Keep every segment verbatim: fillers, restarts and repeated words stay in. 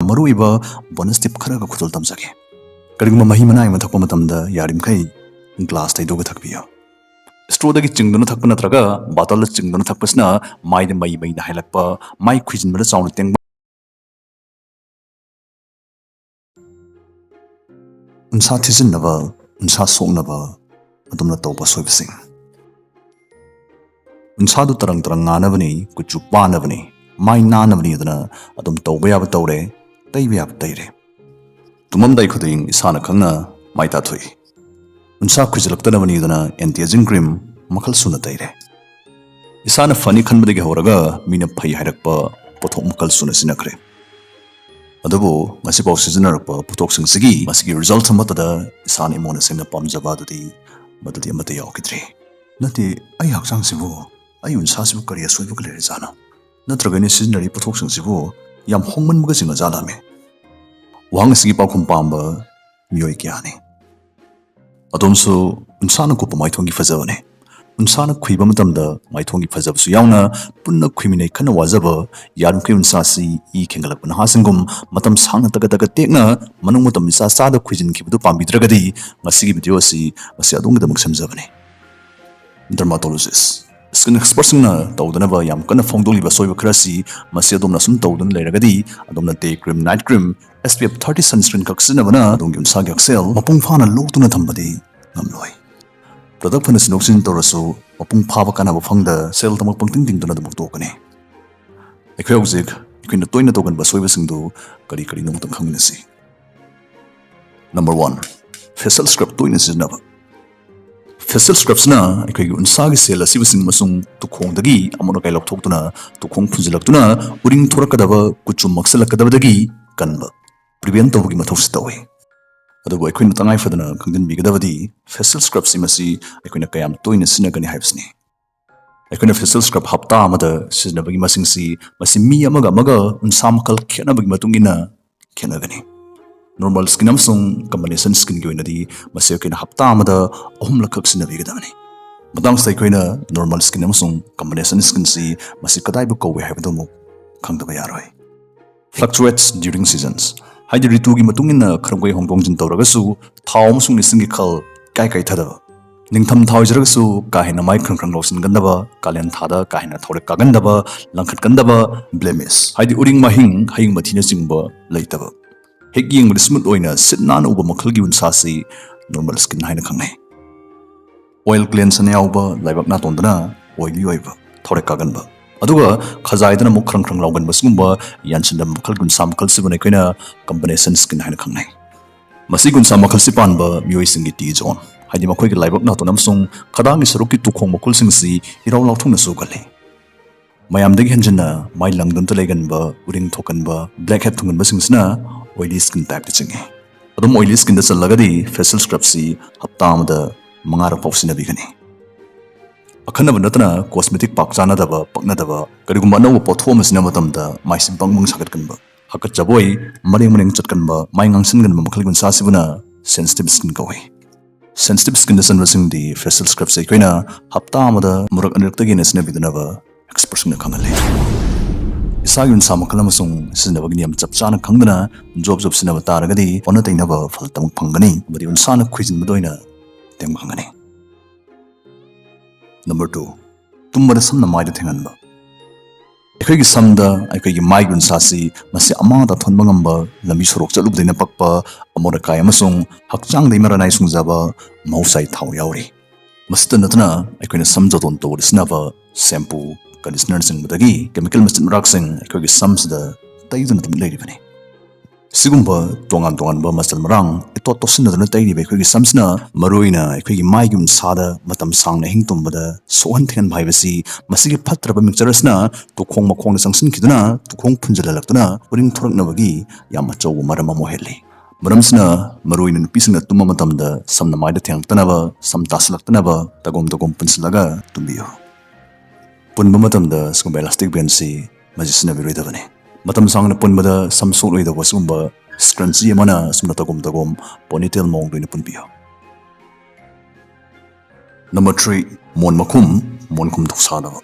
ꯃꯔꯨꯑꯣꯏꯕ ꯕꯣꯅꯁ ꯇꯤꯞ ꯈꯔꯒ ꯈꯨꯗꯣꯜ ꯇꯝꯖꯒꯦ꯫ ꯀꯔꯤꯒꯨꯝꯕ ꯃꯍꯤ ꯃꯅꯥꯏ ꯑꯃ ꯊꯛꯄ ꯃꯇꯝꯗ ꯌꯥꯔꯤꯃꯈꯩ ꯒ꯭ꯂꯥꯁ ꯇꯩꯗꯣꯛꯑꯒ ꯊꯛꯄꯤꯌꯨ꯫ ꯁ꯭ꯇ꯭ꯔꯣꯗꯒꯤ ꯆꯤꯡꯗꯨꯅ ꯊꯛꯄ ꯅꯠꯇ꯭ꯔꯒ ꯕꯥꯇꯜꯗ ꯆꯤꯡꯗꯨꯅ ꯊꯛꯄꯁꯤꯅ ꯃꯥꯏꯗ ꯃꯩ ꯃꯩ ꯅꯥꯏꯍꯜꯂꯛꯄ, ꯃꯥꯏ ꯈꯨꯏꯖꯤꯟꯕꯗ ꯆꯥꯎꯅ ꯇꯦꯡꯕ, ꯎꯟꯁꯥ ꯊꯤꯖꯤꯟꯅꯕ, ꯎꯟꯁꯥ ꯁꯣꯛꯅꯕ ꯑꯗꯨꯝꯅ ꯇꯧꯕ ꯑꯁꯣꯏꯕꯁꯤꯡ꯫ ꯎꯟꯁꯥꯗꯨ ꯇꯔꯪ ꯇꯔꯪ ꯉꯥꯅꯕꯅꯤ, ꯀꯨꯆꯨ ꯄꯥꯅꯕꯅꯤ, ꯃꯥꯏ ꯅꯥꯅꯕꯅꯤ ꯑꯗꯨꯅ ꯑꯗꯨꯝ ꯇꯧꯕ ꯌꯥꯕ ꯇꯧꯔꯦ, ꯇꯩꯕ ꯌꯥꯕ ꯇꯩꯔꯦ꯫ ꯇꯨꯝꯃꯝꯗꯥꯏ ꯈꯨꯗꯤꯡ ꯏꯁꯥꯅ ꯈꯪꯅ ꯃꯥꯏ ꯇꯥꯊꯣꯛꯏ꯫ ꯎꯟꯁꯥ ꯈꯨꯏꯖꯤꯜꯂꯛꯇꯅꯕꯅꯤ ꯑꯗꯨꯅ ꯑꯦꯟꯇꯤ ꯑꯦꯖꯤꯡ ꯀ꯭ꯔꯤꯝ ꯃꯈꯜ ꯁꯨꯅ ꯇꯩꯔꯦ꯫ ꯏꯁꯥꯅ ꯐꯅꯤ ꯈꯟꯕꯗꯒꯤ ꯍꯧꯔꯒ ꯃꯤꯅ ꯐꯩ ꯍꯥꯏꯔꯛꯄ ꯄꯣꯠꯊꯣꯛ ꯃꯈꯜ ꯁꯨꯅ ꯁꯤꯖꯤꯟꯅꯈ꯭ꯔꯦ꯫ ꯑꯗꯨꯕꯨ ꯉꯁꯤꯐꯥꯎ ꯁꯤꯖꯤꯟꯅꯔꯛꯄ ꯄꯣꯠꯊꯣꯛꯁꯤꯡꯁꯤꯒꯤ ꯃꯁꯤꯒꯤ ꯔꯤꯖꯜꯠ ꯑꯃꯠꯇꯗ ꯏꯁꯥꯅ ꯏꯃꯣꯟꯅ ꯁꯦꯡꯅ ꯄꯥꯝꯖꯕ ꯑꯗꯨꯗꯤ ꯃꯗꯨꯗꯤ ꯑꯃꯠꯇ ꯌꯥꯎꯈꯤꯗ꯭ꯔꯤ꯫ ꯅꯠꯇꯦ, ꯑꯩ ꯍꯛꯆꯥꯡꯁꯤꯕꯨ, ꯑꯩ ꯎꯟꯁꯥꯁꯤꯕꯨ ꯀꯔꯤ ꯑꯁꯣꯏꯕꯒ ꯂꯩꯔꯖꯥꯠꯅꯣ? ꯅꯠꯇ꯭ꯔꯒ ꯑꯩꯅ ꯁꯤꯖꯤꯟꯅꯔꯤꯕ ꯄꯣꯠꯊꯣꯛꯁꯤꯡꯁꯤꯕꯨ ꯌꯥꯝ ꯍꯣꯡꯃꯟꯕꯒ ꯆꯤꯡꯉꯖꯥꯠꯂꯥꯃꯦ? ꯋꯥꯍꯪ ꯑꯁꯤꯒꯤ ꯄꯥꯎꯈꯨꯝ ꯄꯥꯝꯕ ꯃꯤꯑꯣꯏ ꯀꯌꯥꯅꯤ꯫ ꯑꯗꯣꯝꯁꯨ ꯎꯟꯁꯥꯅ ꯀꯨꯞꯄ ꯃꯥꯏꯊꯣꯡꯒꯤ ꯐꯖꯕꯅꯦ꯫ ꯎꯟꯁꯥꯅ ꯈꯨꯏꯕ ꯃꯇꯝꯗ ꯃꯥꯏꯊꯣꯡꯒꯤ ꯐꯖꯕꯁꯨ ꯌꯥꯎꯅ ꯄꯨꯟꯅ ꯈꯨꯏꯃꯤꯟꯅꯩ ꯈꯟꯅ ꯋꯥꯖꯕ, ꯌꯥꯔꯤꯃꯈꯩ ꯎꯟꯁꯥꯁꯤ ꯏ ꯈꯦꯡꯒꯠꯂꯛꯄ ꯅꯍꯥꯁꯤꯡꯒꯨꯝ ꯃꯇꯝ ꯁꯥꯡꯅ ꯇꯒꯠ ꯇꯒꯠ ꯇꯦꯛꯅ ꯃꯅꯨꯡ ꯃꯇꯝ ꯏꯆꯥ ꯆꯥꯗ ꯈꯨꯏꯖꯤꯟꯈꯤꯕꯗꯨ ꯄꯥꯝꯕꯤꯗ꯭ꯔꯒꯗꯤ ꯉꯁꯤꯒꯤ ꯚꯤꯗꯤꯑꯣ ꯑꯁꯤ ꯃꯁꯤ ꯑꯗꯣꯝꯒꯤꯗꯃꯛ ꯁꯦꯝꯖꯕꯅꯤ꯫ ꯗꯔꯃꯥꯇꯣꯂꯣꯖꯤꯁ, ꯁ꯭ꯀꯤꯟ ꯑꯦꯛꯁꯄꯔꯠꯁꯤꯡꯅ ꯇꯧꯗꯅꯕ ꯌꯥꯝ ꯀꯟꯅ ꯐꯣꯡꯗꯣꯛꯂꯤꯕ ꯑꯁꯣꯏꯕ ꯈꯔ ꯑꯁꯤ ꯃꯁꯤ ꯑꯗꯣꯝꯅ ꯑꯁꯨꯝ ꯇꯧꯗꯨꯅ ꯂꯩꯔꯒꯗꯤ ꯑꯗꯣꯝꯅ day cream, night cream, S P F thirty sunscreen ꯈꯛ ꯁꯤꯖꯤꯟꯅꯕꯅ ꯑꯗꯣꯝꯒꯤ ꯎꯟꯁꯥꯒꯤ ꯍꯛꯁꯦꯜ ꯃꯄꯨꯡ ꯐꯥꯅ ꯂꯣꯛꯇꯨꯅ ꯊꯝꯕꯗꯤ ꯉꯝꯂꯣꯏ꯫ ꯄ꯭ꯔꯗꯛ ꯐꯅ ꯁꯤꯟꯗꯣꯛ ꯁꯤꯟꯖꯤꯟ ꯇꯧꯔꯁꯨ ꯃꯄꯨꯡ ꯐꯥꯕ ꯀꯥꯟꯅꯕ ꯐꯪꯗ ꯁꯦꯜꯗꯃꯛ ꯄꯪꯇꯤꯡ ꯇꯤꯡꯗꯨꯅ ꯑꯗꯨꯃꯛ ꯇꯣꯛꯀꯅꯤ꯫ ꯑꯩꯈꯣꯏ ꯍꯧꯖꯤꯛ ꯑꯩꯈꯣꯏꯅ ꯇꯣꯏꯅ ꯇꯧꯒꯟꯕ ꯑꯁꯣꯏꯕꯁꯤꯡꯗꯨ ꯀꯔꯤ ꯀꯔꯤꯅꯣ ꯑꯃꯨꯛꯇꯪ ꯈꯪꯃꯤꯟꯅꯁꯤ꯫ ꯅꯝꯕꯔ ꯋꯥꯟ, ꯐꯦꯁꯤꯌꯦꯜ ꯁ꯭ꯀ꯭ꯔꯕ ꯇꯣꯏꯅ ꯁꯤꯖꯤꯟꯅꯕ꯫ ꯐꯦꯁꯤꯌꯦꯜ ꯁ꯭ꯀ꯭ꯔꯕꯁꯤꯅ ꯑꯩꯈꯣꯏꯒꯤ ꯎꯟꯁꯥꯒꯤ ꯁꯦꯜ ꯑꯁꯤꯕꯁꯤꯡ ꯑꯃꯁꯨꯡ ꯇꯨꯈꯣꯡꯗꯒꯤ ꯑꯃꯣꯠ ꯑꯀꯥꯏ ꯂꯧꯊꯣꯛꯇꯨꯅ ꯇꯨꯈꯣꯡ ꯐꯨꯟꯖꯤꯜꯂꯛꯇꯨꯅ ꯎꯔꯤꯡ ꯊꯣꯔꯛꯀꯗꯕ, ꯀꯨꯆꯨ ꯃꯛꯁꯤꯜꯂꯛꯀꯗꯕꯗꯒꯤ ꯀꯟꯕ, ꯄ꯭ꯔꯤꯚꯦꯟ ꯇꯧꯕꯒꯤ ꯃꯊꯧꯁꯨ ꯇꯧꯏ꯫ ꯑꯗꯨꯕꯨ ꯑꯩꯈꯣꯏꯅ ꯇꯉꯥꯏ ꯐꯗꯅ ꯈꯪꯖꯤꯟꯕꯤꯒꯗꯕꯗꯤ ꯐꯦꯁꯤꯌꯦꯜ ꯁ꯭ꯀ꯭ꯔꯕꯁꯤ ꯃꯁꯤ ꯑꯩꯈꯣꯏꯅ ꯀꯌꯥꯝ ꯇꯣꯏꯅ ꯁꯤꯖꯤꯟꯅꯒꯅꯤ ꯍꯥꯏꯕꯁꯤꯅꯤ꯫ ꯑꯩꯈꯣꯏꯅ ꯐꯦꯁꯤꯌꯦꯜ ꯁ꯭ꯀ꯭ꯔꯕ ꯍꯞꯇꯥ ꯑꯃꯗ ꯁꯤꯖꯤꯟꯅꯕꯒꯤ ꯃꯁꯤꯡꯁꯤ ꯃꯁꯤ ꯃꯤ ꯑꯃꯒ ꯑꯃꯒ ꯎꯟꯁꯥ ꯃꯈꯜ ꯈꯦꯠꯅꯕꯒꯤ ꯃꯇꯨꯡ ꯏꯟꯅ ꯈꯦꯠꯅꯒꯅꯤ꯫ ꯅꯣꯔꯃꯦꯜ ꯁ꯭ꯀꯤꯟ ꯑꯃꯁꯨꯡ ꯀꯝꯕꯤꯅꯦꯁꯟ ꯁ꯭ꯀꯤꯟꯒꯤ ꯑꯣꯏꯅꯗꯤ ꯃꯁꯤ ꯑꯩꯈꯣꯏꯅ ꯍꯞꯇꯥ ꯑꯃꯗ ꯑꯍꯨꯝꯂꯛꯈꯛ ꯁꯤꯖꯤꯟꯅꯕꯤꯒꯗꯕꯅꯤ꯫ ꯃꯇꯥꯡꯁꯤꯗ ꯑꯩꯈꯣꯏꯅ ꯅꯣꯔꯃꯦꯜ ꯁ꯭ꯀꯤꯟ ꯑꯃꯁꯨꯡ ꯀꯝꯕꯤꯅꯦꯁꯟ ꯁ꯭ꯀꯤꯟꯁꯤ ꯃꯁꯤ ꯀꯗꯥꯏꯕꯨ ꯀꯧꯏ ꯍꯥꯏꯕꯗꯨ ꯑꯃꯨꯛ ꯈꯪꯗꯕ ꯌꯥꯔꯣꯏ꯫ Fluctuates during seasons, ꯍꯥꯏꯗꯤ ꯔꯤꯇꯨꯒꯤ ꯃꯇꯨꯡ ꯏꯟꯅ ꯈꯔ ꯃꯈꯩ ꯍꯣꯡꯗꯣꯛ ꯍꯣꯡꯖꯤꯟ ꯇꯧꯔꯒꯁꯨ ꯊꯥꯎ ꯑꯃꯁꯨꯡ ꯏꯁꯤꯡꯒꯤ ꯈꯜ ꯏꯀꯥꯏ ꯀꯥꯏꯊꯗꯕ꯫ ꯅꯤꯡꯊꯝ ꯊꯥ ꯑꯣꯏꯖꯔꯒꯁꯨ ꯀꯥ ꯍꯦꯟꯅ ꯃꯥꯏ ꯈ꯭ꯔꯪ ꯈ꯭ꯔꯪ ꯂꯥꯎꯁꯤꯟꯒꯟꯗꯕ, ꯀꯥꯂꯦꯟ ꯊꯥꯗ ꯀꯥ ꯍꯦꯟꯅ ꯊꯥꯎꯔꯦꯛ ꯀꯥꯒꯟꯗꯕ, ꯂꯪꯈꯠꯀꯟꯗꯕ, blemish ꯍꯥꯏꯗꯤ ꯎꯔꯤꯡ ꯃꯍꯤꯡ, ꯍꯌꯤꯡ ꯃꯊꯤꯅꯆꯤꯡꯕ ꯂꯩꯇꯕ꯫ ꯍꯦꯛ ꯌꯦꯡꯕꯗ smooth ꯑꯣꯏꯅ ꯁꯤꯠ ꯅꯥꯟꯅ ꯎꯕ ꯃꯈꯜꯒꯤ ꯎꯟꯁꯥꯁꯤ normal skin ꯍꯥꯏꯅ ꯈꯪꯅꯩ꯫ Oil glands ꯑꯅ ꯌꯥꯎꯕ ꯂꯥꯏꯕꯛ ꯅꯥꯇꯣꯟꯗꯅ oily ꯑꯣꯏꯕ, ꯊꯥꯎꯔꯦꯛ ꯀꯥꯒꯟꯕ, ꯑꯗꯨꯒ ꯈꯖꯥꯏꯗꯅ ꯑꯃꯨꯛ ꯈ꯭ꯔꯪ ꯈ꯭ꯔꯪ ꯂꯥꯎꯒꯟꯕ, ꯁꯤꯒꯨꯝꯕ ꯌꯥꯟꯁꯤꯟꯅꯕ ꯃꯈꯜꯒꯤ ꯎꯟꯁꯥ ꯃꯈꯜꯁꯤꯕꯨꯅ ꯑꯩꯈꯣꯏꯅ combination skin ꯍꯥꯏꯅ ꯈꯪꯅꯩ꯫ ꯃꯁꯤꯒꯤ ꯎꯟꯁꯥ ꯃꯈꯜꯁꯤ ꯄꯥꯟꯕ ꯃꯤꯑꯣꯏꯁꯤꯡꯒꯤ T zone, ꯍꯥꯏꯗꯤ ꯃꯈꯣꯏꯒꯤ ꯂꯥꯏꯕꯛ ꯅꯥꯇꯣꯟ ꯑꯃꯁꯨꯡ ꯈꯗꯥꯡꯒꯤ ꯁꯔꯨꯛꯀꯤ ꯇꯨꯈꯣꯡ ꯃꯈꯨꯜꯁꯤꯡꯁꯤ ꯏꯔꯥꯎ ꯂꯥꯎꯊꯣꯛꯅ ꯆꯨꯒꯜꯂꯤ꯫ ꯃꯌꯥꯝꯗꯒꯤ ꯍꯦꯟꯖꯤꯟꯅ ꯃꯥꯏ ꯂꯪꯗꯨꯅꯇ ꯂꯩꯒꯟꯕ, ꯎꯔꯤꯡ ꯊꯣꯛꯀꯟꯕ, blackhead ꯊꯨꯡꯒꯟꯕꯁꯤꯡꯁꯤꯅ oily skin type ꯇ ꯆꯤꯡꯏ꯫ ꯑꯗꯨꯝ oily skin ꯗ ꯆꯜꯂꯒꯗꯤ facial scrub ꯁꯤ ꯍꯞꯇꯥ ꯑꯃꯗ ꯃꯉꯥꯔꯛ ꯐꯥꯎ ꯁꯤꯖꯤꯟꯅꯕꯤꯒꯅꯤ꯫ ꯑꯈꯟꯅꯕ ꯅꯠꯇꯅ cosmetic ꯄꯥꯛ ꯆꯥꯅꯗꯕ, ꯄꯛꯅꯗꯕ, ꯀꯔꯤꯒꯨꯝꯕ ꯑꯅꯧꯕ ꯄꯣꯠꯊꯣꯛ ꯑꯃ ꯁꯤꯖꯤꯟꯅꯕ ꯃꯇꯝꯗ ꯃꯥꯏꯁꯤ ꯕꯪ ꯕꯪ ꯁꯥꯒꯠꯀꯟꯕ, ꯍꯥꯀꯠꯆꯕ ꯑꯣꯏ, ꯃꯔꯦꯡ ꯃꯔꯦꯡ ꯆꯠꯀꯟꯕ, ꯃꯥꯏ ꯉꯥꯡꯁꯤꯟꯒꯟꯕ ꯃꯈꯜꯒꯤ ꯎꯟꯁꯥꯁꯤꯕꯨꯅ sensitive skin ꯀꯧꯏ꯫ Sensitive skin ꯗ ꯆꯟꯕꯁꯤꯡꯗꯤ facial scrub ꯁꯦ ꯑꯩꯈꯣꯏꯅ ꯍꯞꯇꯥ ꯑꯃꯗ ꯃꯔꯛ ꯑꯅꯤꯔꯛꯇꯒꯤ ꯍꯦꯟꯅ ꯁꯤꯖꯤꯟꯅꯕꯤꯗꯅꯕ expert ꯁꯤꯡꯅ ꯈꯪꯍꯜꯂꯤ꯫ ꯏꯁꯥꯒꯤ ꯎꯟꯁꯥ ꯃꯈꯜ ꯑꯃꯁꯨꯡ ꯁꯤꯖꯤꯟꯅꯕꯒꯤ ꯅꯤꯌꯝ ꯆꯞ ꯆꯥꯅ ꯈꯪꯗꯨꯅ ꯖꯣꯕ ꯖꯣꯕ ꯁꯤꯖꯤꯟꯅꯕ ꯇꯥꯔꯒꯗꯤ ꯑꯣꯟꯅ ꯇꯩꯅꯕ ꯐꯜ ꯇꯃꯛ ꯐꯪꯒꯅꯤ ꯑꯃꯗꯤ ꯎꯟꯁꯥꯅ ꯈꯨꯏꯖꯤꯟꯕꯗ ꯑꯣꯏꯅ ꯇꯦꯡꯕꯥꯡꯒꯅꯤ꯫ Number two, ꯇꯨꯝꯕꯗ ꯁꯝꯅ ꯃꯥꯏꯗ ꯊꯦꯡꯍꯟꯕ꯫ ꯑꯩꯈꯣꯏꯒꯤ ꯁꯝꯗ ꯑꯩꯈꯣꯏꯒꯤ ꯃꯥꯏꯒꯤ ꯎꯟꯁꯥꯁꯤ ꯃꯁꯤ ꯑꯃꯥꯡ ꯑꯇꯥ ꯊꯣꯟꯕ ꯉꯝꯕ, ꯂꯝꯕꯤ ꯁꯣꯔꯣꯛ ꯆꯠꯂꯨꯕꯗꯩꯅ ꯄꯛꯄ, ꯑꯃꯣꯠ ꯑꯀꯥꯏ ꯑꯃꯁꯨꯡ ꯍꯛꯆꯥꯡꯗꯩ ꯃꯔꯥꯅꯥꯏ ꯁꯨꯡꯖꯕ ꯃꯍꯧꯁꯥꯒꯤ ꯊꯥꯎ ꯌꯥꯎꯔꯤ꯫ ꯃꯁꯤꯇ ꯅꯠꯇꯅ ꯑꯩꯈꯣꯏꯅ ꯁꯝ ꯖꯣꯇꯣꯟ ꯇꯧꯕꯗ ꯁꯤꯖꯤꯟꯅꯕ shampoo, conditioner ꯅꯆꯤꯡꯕꯗꯒꯤ chemical ꯃꯆꯤꯟ ꯃꯔꯥꯛꯁꯤꯡ ꯑꯩꯈꯣꯏꯒꯤ ꯁꯝꯁꯤꯗ ꯇꯩꯗꯨꯅ ꯑꯗꯨꯝ ꯂꯩꯔꯤꯕꯅꯤ꯫ ꯁꯤꯒꯨꯝꯕ ꯇꯣꯉꯥꯟ ꯇꯣꯉꯥꯟꯕ ꯃꯆꯜ ꯃꯔꯥꯡ ꯏꯇꯣꯠ ꯇꯣꯠꯁꯤꯟꯅꯗꯨꯅ ꯇꯩꯔꯤꯕ ꯑꯩꯈꯣꯏꯒꯤ ꯁꯝꯁꯤꯅ ꯃꯔꯨꯑꯣꯏꯅ ꯑꯩꯈꯣꯏꯒꯤ ꯃꯥꯏꯒꯤ ꯎꯟꯁꯥꯗ ꯃꯇꯝ ꯁꯥꯡꯅ ꯑꯍꯤꯡ ꯇꯨꯝꯕꯗ ꯁꯣꯛꯍꯟ ꯊꯦꯡꯍꯟꯕ ꯍꯥꯏꯕꯁꯤ ꯃꯁꯤꯒꯤ ꯐꯠꯇ꯭ꯔꯕ mixture ꯑꯁꯤꯅ ꯇꯨꯈꯣꯡ ꯃꯈꯣꯡꯗ ꯆꯪꯁꯤꯟꯈꯤꯗꯨꯅ ꯇꯨꯈꯣꯡ ꯐꯨꯟꯖꯜꯍꯜꯂꯛꯇꯨꯅ ꯎꯔꯤꯡ ꯊꯣꯔꯛꯅꯕꯒꯤ ꯌꯥꯝ ꯑꯆꯧꯕ ꯃꯔꯝ ꯑꯃ ꯑꯣꯏꯍꯜꯂꯤ꯫ ꯃꯔꯝꯁꯤꯅ ꯃꯔꯨꯑꯣꯏꯅ ꯅꯨꯄꯤꯁꯤꯡꯅ ꯇꯨꯝꯕ ꯃꯇꯝꯗ ꯁꯝꯅ ꯃꯥꯏꯗ ꯊꯦꯡꯂꯛꯇꯅꯕ, ꯁꯝ ꯇꯥꯁꯤꯜꯂꯛꯇꯅꯕ ꯇꯒꯣꯝ ꯇꯒꯣꯝ ꯄꯨꯟꯁꯤꯜꯂꯒ ꯇꯨꯝꯕꯤꯌꯨ꯫ ꯄꯨꯟꯕ ꯃꯇꯝꯗ ꯁꯤꯒꯨꯝꯕ elastic band ꯁꯤ ꯃꯁꯤ ꯁꯤꯖꯤꯟꯅꯕꯤꯔꯣꯏꯗꯕꯅꯤ꯫ ꯃꯇꯝ ꯁꯥꯡꯅ ꯄꯨꯟꯕꯗ ꯁꯝ ꯁꯣꯛꯂꯣꯏꯗꯧꯕ ꯁꯤꯒꯨꯝꯕ scrunchie ꯑꯃꯅ ꯑꯁꯨꯝꯅ ꯇꯒꯣꯝ ꯇꯒꯣꯝ ponytail ꯃꯑꯣꯡꯗ ꯑꯣꯏꯅ ꯄꯨꯟꯕꯤꯌꯨ꯫ Number three, ꯃꯣꯟ ꯃꯈꯨꯝ, ꯃꯣꯟꯈꯨꯝ ꯊꯧꯁꯥꯗꯕ꯫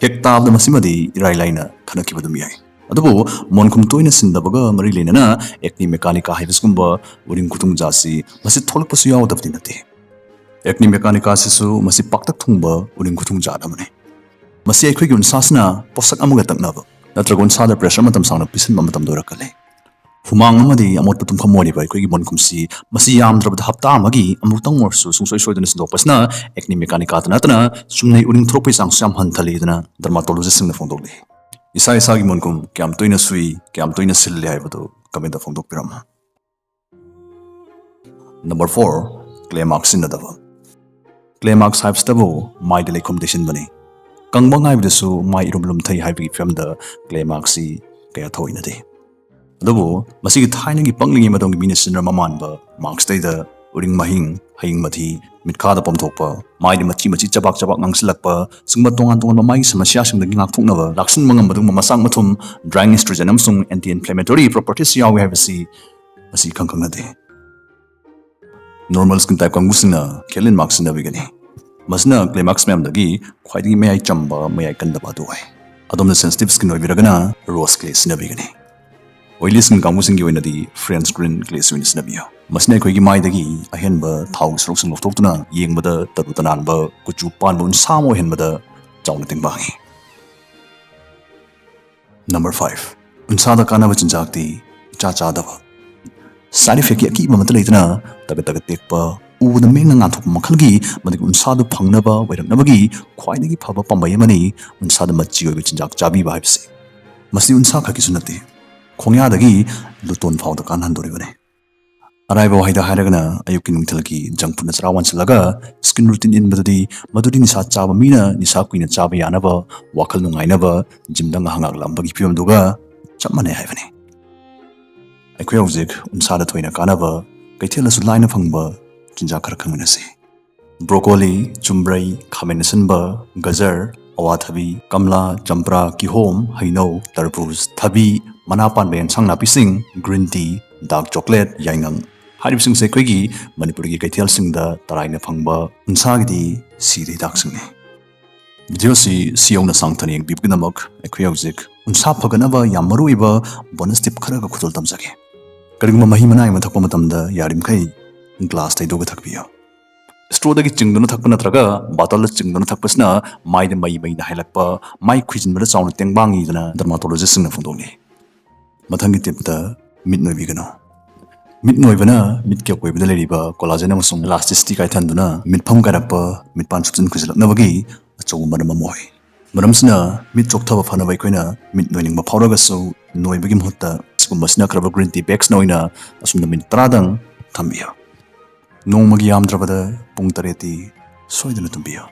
ꯍꯦꯛ ꯇꯥꯕꯗ ꯃꯁꯤꯃꯗꯤ ꯏꯔꯥꯏ ꯂꯥꯏꯅ ꯈꯟꯅꯈꯤꯕ ꯑꯗꯨꯝ ꯌꯥꯏ꯫ ꯑꯗꯨꯕꯨ ꯃꯣꯟꯈꯨꯝ ꯇꯣꯏꯅ ꯁꯤꯟꯗꯕꯒ ꯃꯔꯤ ꯂꯩꯅꯅ ꯑꯦꯛꯅꯤ ꯃꯦꯀꯥꯅꯤꯀꯥ ꯍꯥꯏꯕꯁꯤꯒꯨꯝꯕ ꯎꯔꯤꯡ ꯈꯨꯊꯨꯡ ꯖꯥꯠꯁꯤ ꯃꯁꯤ ꯊꯣꯛꯂꯛꯄꯁꯨ ꯌꯥꯎꯗꯕꯗꯤ ꯅꯠꯇꯦ꯫ ꯑꯦꯛꯅꯤ ꯃꯦꯀꯥꯅꯤꯀꯥ ꯑꯁꯤꯁꯨ ꯃꯁꯤ ꯄꯥꯛꯇꯛ ꯊꯨꯡꯕ ꯎꯔꯤꯡ ꯈꯨꯊꯨꯡ ꯖꯥꯠ ꯑꯃꯅꯤ꯫ ꯃꯁꯤ ꯑꯩꯈꯣꯏꯒꯤ ꯎꯟꯁꯥꯁꯤꯅ ꯄꯣꯠꯁꯛ ꯑꯃꯒ ꯇꯛꯅꯕ ꯅꯠꯇ꯭ꯔꯒ ꯎꯟꯁꯥꯗ pressure ꯃꯇꯝ ꯁꯥꯡꯅ ꯄꯤꯁꯤꯟꯕ ꯃꯇꯝꯗ ꯑꯣꯏꯔꯛꯀꯜꯂꯤ꯫ ꯍꯨꯃꯥꯡ ꯑꯃꯗꯤ ꯑꯃꯣꯠꯄ ꯇꯨꯝꯐꯝ ꯑꯣꯏꯔꯤꯕ ꯑꯩꯈꯣꯏꯒꯤ ꯃꯣꯟꯈꯨꯝꯁꯤ ꯃꯁꯤ ꯌꯥꯝꯗ꯭ꯔꯕꯗ ꯍꯞꯇꯥ ꯑꯃꯒꯤ ꯑꯃꯨꯛꯇꯪ ꯑꯣꯏꯔꯁꯨ ꯁꯨꯡꯁꯣꯏ ꯁꯣꯏꯗꯅ ꯁꯤꯟꯗꯣꯛꯄꯁꯤꯅ ꯑꯦꯛꯅꯤ ꯃꯦꯀꯥꯅꯤꯀꯥꯗ ꯅꯠꯇꯅ ꯆꯨꯝꯅꯩ ꯎꯔꯤꯡ ꯊꯣꯛꯂꯛꯄꯒꯤ ꯆꯥꯡꯁꯨ ꯌꯥꯝ ꯍꯟꯊꯍꯜꯂꯤ ꯍꯥꯏꯗꯅ ꯗꯔꯃꯥꯇꯣꯂꯣꯖꯤꯁꯁꯤꯡꯅ ꯐꯣꯡꯗꯣꯛꯂꯤ꯫ ꯏꯁꯥ ꯏꯁꯥꯒꯤ ꯃꯣꯟꯈꯨꯝ ꯀꯌꯥꯝ ꯇꯣꯏꯅ ꯁꯨꯏ, ꯀꯌꯥꯝ ꯇꯣꯏꯅ ꯁꯤꯜꯂꯤ ꯍꯥꯏꯕꯗꯨ comment ꯐꯣꯡꯗꯣꯛꯄꯤꯔꯝꯃꯨ꯫ Number four, clay mark ꯁꯤꯖꯤꯟꯅꯗꯕ꯫ Clay marks ꯍꯥꯏꯕꯁꯤꯇꯕꯨ ꯃꯥꯏꯗ ꯂꯩꯈꯣꯝ ꯇꯩꯁꯤꯟꯕꯅꯤ꯫ ꯀꯪꯕ ꯉꯥꯏꯕꯗꯁꯨ ꯃꯥꯏ ꯏꯔꯨꯝ ꯂꯨꯝꯊꯩ ꯍꯥꯏꯕꯒꯤ ꯐꯤꯕꯝꯗ clay mark ꯁꯤ ꯀꯌꯥ ꯊꯧꯑꯣꯏꯅꯗꯦ꯫ ꯑꯗꯨꯕꯨ ꯃꯁꯤꯒꯤ ꯊꯥꯏꯅꯒꯤ ꯄꯛꯂꯤꯉꯩ ꯃꯇꯝꯒꯤ ꯃꯤꯅ ꯁꯤꯖꯤꯟꯅꯔꯝꯕ ꯃꯥꯟꯕ marks ꯇꯩꯗ ꯎꯔꯤꯡ ꯃꯍꯤꯡ, ꯍꯌꯤꯡ ꯃꯊꯤ, ꯃꯤꯠꯈꯥꯗ ꯄꯣꯝꯊꯣꯛꯄ, ꯃꯥꯏꯗ ꯃꯆꯤ ꯃꯆꯤ ꯆꯕꯥꯛ ꯆꯕꯥꯛ ꯉꯥꯡꯁꯤꯜꯂꯛꯄ, ꯁꯤꯒꯨꯝꯕ ꯇꯣꯉꯥꯟ ꯇꯣꯉꯥꯟꯕ ꯃꯥꯏꯒꯤ ꯁꯃꯁ꯭ꯌꯥꯁꯤꯡꯗꯒꯤ ꯉꯥꯛꯊꯣꯛꯅꯕ ꯂꯥꯛꯁꯤꯟꯕ ꯉꯝꯕ ꯑꯗꯨꯒꯨꯝꯕ ꯃꯆꯥꯛ ꯃꯊꯨꯝ, drying astringent ꯑꯃꯁꯨꯡ anti inflammatory properties ꯌꯥꯎꯏ ꯍꯥꯏꯕꯁꯤ ꯃꯁꯤ ꯏꯈꯪ ꯈꯪꯅꯗꯦ꯫ Normal skin type ꯀꯥꯡꯕꯨꯁꯤꯡꯅ Kaolin mark ꯁꯤꯖꯤꯟꯅꯕꯤꯒꯅꯤ꯫ ꯃꯁꯤꯅ clay marks ꯃꯌꯥꯝꯗꯒꯤ ꯈ꯭ꯋꯥꯏꯗꯒꯤ ꯃꯌꯥꯏ ꯆꯝꯕ, ꯃꯌꯥꯏ ꯀꯟꯗꯕ ꯑꯗꯨ ꯑꯣꯏ꯫ ꯑꯗꯣꯝꯅ sensitive skin ꯑꯣꯏꯕꯤꯔꯒꯅ rose clay ꯁꯤꯖꯤꯟꯅꯕꯤꯒꯅꯤ꯫ Oily skin ꯀꯥꯡꯕꯨꯁꯤꯡꯒꯤ ꯑꯣꯏꯅꯗꯤ French green clay ꯑꯣꯏꯅ ꯁꯤꯖꯤꯟꯅꯕꯤꯌꯨ꯫ ꯃꯁꯤꯅ ꯑꯩꯈꯣꯏꯒꯤ ꯃꯥꯏꯗꯒꯤ ꯑꯍꯦꯟꯕ ꯊꯥꯎꯒꯤ ꯁꯔꯨꯛꯁꯤꯡ ꯂꯧꯊꯣꯛꯇꯨꯅ ꯌꯦꯡꯕꯗ ꯇꯔꯨ ꯇꯅꯥꯟꯕ, ꯀꯨꯆꯨ ꯄꯥꯟꯕ ꯎꯟꯁꯥ ꯑꯃ ꯑꯣꯏꯍꯟꯕꯗ ꯆꯥꯎꯅ ꯇꯦꯡꯕꯥꯡꯏ꯫ Number five, ꯎꯟꯁꯥꯗ ꯀꯥꯟꯅꯕ ꯆꯤꯟꯖꯥꯛꯇꯤ ꯏꯆꯥ ꯆꯥꯗꯕ꯫ Side effectꯀꯤ ꯑꯀꯤꯕ ꯑꯃꯠꯇ ꯂꯩꯇꯅ ꯇꯒꯠ ꯇꯒꯠ ꯇꯦꯛꯄ, ꯎꯕꯗ ꯃꯤꯠꯅ ꯉꯥꯟꯊꯣꯛꯄ ꯃꯈꯜꯒꯤ ꯃꯗꯨꯒꯤ ꯎꯟꯁꯥꯗꯨ ꯐꯪꯅꯕ ꯑꯣꯏꯔꯛꯅꯕꯒꯤ ꯈ꯭ꯋꯥꯏꯗꯒꯤ ꯐꯕ ꯄꯥꯝꯕꯩ ꯑꯃꯅꯤ ꯎꯟꯁꯥꯗ ꯃꯆꯤ ꯑꯣꯏꯕ ꯆꯤꯟꯖꯥꯛ ꯆꯥꯕꯤꯕ ꯍꯥꯏꯕꯁꯤ꯫ ꯃꯁꯤ ꯎꯟꯁꯥ ꯈꯛꯀꯤꯁꯨ ꯅꯠꯇꯦ, ꯈꯣꯡꯌꯥꯗꯒꯤ ꯂꯨꯇꯣꯟ ꯐꯥꯎꯗ ꯀꯥꯟꯅꯍꯟꯗꯣꯔꯤꯕꯅꯤ꯫ ꯑꯔꯥꯏꯕ ꯋꯥꯍꯩꯗ ꯍꯥꯏꯔꯒꯅ ꯑꯌꯨꯛꯀꯤ ꯅꯨꯡꯊꯤꯜꯒꯤ junk foodꯅ ꯆꯔꯥ ꯋꯥꯟꯁꯤꯜꯂꯒ screen routine ꯏꯟꯕꯗꯨꯗꯤ ꯃꯗꯨꯗꯤ ꯅꯤꯁꯥ ꯆꯥꯕ ꯃꯤꯅ ꯅꯤꯁꯥ ꯀꯨꯏꯅ ꯆꯥꯕ ꯌꯥꯅꯕ ꯋꯥꯈꯜ ꯅꯨꯡꯉꯥꯏꯅꯕ gymꯗ ꯉꯥꯏꯍꯥꯛ ꯉꯥꯏꯍꯥꯛ ꯂꯥꯝꯕꯒꯤ ꯐꯤꯕꯝꯗꯨꯒ ꯆꯞ ꯃꯥꯟꯅꯩ ꯍꯥꯏꯕꯅꯤ꯫ ꯑꯩꯈꯣꯏ ꯍꯧꯖꯤꯛ ꯎꯟꯁꯥꯗ ꯊꯣꯏꯅ ꯀꯥꯟꯅꯕ, ꯀꯩꯊꯦꯜꯗꯁꯨ ꯂꯥꯏꯅ ꯐꯪꯕ ꯆꯤꯟꯖꯥꯛ ꯈꯔ ꯈꯪꯃꯤꯟꯅꯁꯤ꯫ Broccoli, ꯆꯨꯝꯕ꯭ꯔꯩ, ꯈꯥꯃꯦꯟ ꯑꯁꯤꯟꯕ, ꯒꯖꯔ, ꯑꯋꯥꯊꯕꯤ, ꯀꯝꯂꯥ, ꯆꯝꯄ꯭ꯔꯥ, ꯀꯤꯍꯣꯝ, ꯍꯩꯅꯧ, ꯇꯔꯕꯨꯖ, ꯊꯕꯤ, ꯃꯅꯥ ꯄꯥꯟꯕ ꯑꯦꯟꯁꯥꯡ ꯅꯥꯄꯤꯁꯤꯡ, green tea, dark chocolate, ꯌꯥꯏꯉꯪ ꯍꯥꯏꯔꯤꯕꯁꯤꯡꯁꯦ ꯑꯩꯈꯣꯏꯒꯤ ꯃꯅꯤꯄꯨꯔꯒꯤ ꯀꯩꯊꯦꯜꯁꯤꯡꯗ ꯇꯔꯥꯏꯅ ꯐꯪꯕ ꯎꯟꯁꯥꯒꯤꯗꯤ ꯁꯤꯔ ꯍꯤꯗꯥꯛꯁꯤꯡꯅꯤ꯫ Video ꯑꯁꯤ ꯁꯤ ꯌꯧꯅ ꯁꯥꯡꯊꯅ ꯌꯦꯡꯕꯤꯕꯒꯤꯗꯃꯛ ꯑꯩꯈꯣꯏ ꯍꯧꯖꯤꯛ ꯎꯟꯁꯥ ꯐꯒꯠꯅꯕ ꯌꯥꯝ ꯃꯔꯨ ꯑꯣꯏꯕ ꯕꯣꯅꯁ ꯇꯤꯞ ꯈꯔꯒ ꯈꯨꯗꯣꯜ ꯇꯝꯖꯒꯦ꯫ ꯀꯔꯤꯒꯨꯝꯕ ꯃꯍꯤ ꯃꯅꯥꯏ ꯑꯃ ꯊꯛꯄ ꯃꯇꯝꯗ ꯌꯥꯔꯤꯃꯈꯩ ꯒ꯭ꯂꯥꯁ ꯇꯩꯗꯣꯛꯑꯒ ꯊꯛꯄꯤꯌꯨ꯫ ꯁ꯭ꯇ꯭ꯔꯣꯗꯒꯤ ꯆꯤꯡꯗꯨꯅ ꯊꯛꯄ ꯅꯠꯇ꯭ꯔꯒ ꯕꯥꯇꯜꯗ ꯆꯤꯡꯗꯨꯅ ꯊꯛꯄꯁꯤꯅ ꯃꯥꯏꯗ ꯃꯩ ꯃꯩꯅ ꯍꯥꯏꯂꯛꯄ, ꯃꯥꯏ ꯈꯨꯏꯖꯤꯟꯕꯗ ꯆꯥꯎꯅ ꯇꯦꯡꯕꯥꯡꯉꯤꯗꯅ ꯗꯔꯃꯥꯇꯣꯂꯣꯖꯤꯁꯁꯤꯡꯅ ꯐꯣꯡꯗꯣꯛꯂꯤ꯫ ꯃꯊꯪꯒꯤ ꯇꯤꯞꯇ ꯃꯤꯠ ꯅꯣꯏꯕꯤꯒꯅꯨ꯫ ꯃꯤꯠ ꯅꯣꯏꯕꯅ ꯃꯤꯠꯀꯤ ꯑꯀꯣꯏꯕꯗ ꯂꯩꯔꯤꯕ ꯀꯣꯂꯥꯖꯦꯟ ꯑꯃꯁꯨꯡ ꯏꯂꯥꯁꯇꯤꯁꯤꯇꯤ ꯀꯥꯏꯊꯍꯟꯗꯨꯅ ꯃꯤꯠꯐꯝ ꯀꯥꯏꯔꯛꯄ, ꯃꯤꯠꯄꯥꯟ ꯁꯨꯞꯆꯤꯟ ꯈꯨꯏꯖꯤꯜꯂꯛꯅꯕꯒꯤ ꯑꯆꯧꯕ ꯃꯔꯝ ꯑꯃ ꯑꯣꯏ꯫ ꯃꯔꯝꯁꯤꯅ ꯃꯤꯠ ꯆꯣꯛꯊꯕ ꯐꯅꯕ ꯑꯩꯈꯣꯏꯅ ꯃꯤꯠ ꯅꯣꯏꯅꯤꯡꯕ ꯐꯥꯎꯔꯒꯁꯨ ꯅꯣꯏꯕꯒꯤ ꯃꯍꯨꯠꯇ ꯁꯤꯒꯨꯝꯕ ꯁꯤꯅꯈ꯭ꯔꯕ ꯒ꯭ꯔꯤꯟ ꯇꯤ ꯕꯦꯛꯁꯅ ꯑꯣꯏꯅ ꯑꯁꯨꯝꯅ ꯃꯤꯅꯤꯠ ꯇꯔꯥꯗꯪ ꯊꯝꯕꯤꯌꯨ꯫ ꯅꯣꯡꯃꯒꯤ ꯌꯥꯝꯗ꯭ꯔꯕꯗ ꯄꯨꯡ ꯇꯔꯦꯠꯇꯤ ꯁꯣꯏꯗꯅ ꯇꯨꯝꯕꯤꯌꯨ꯫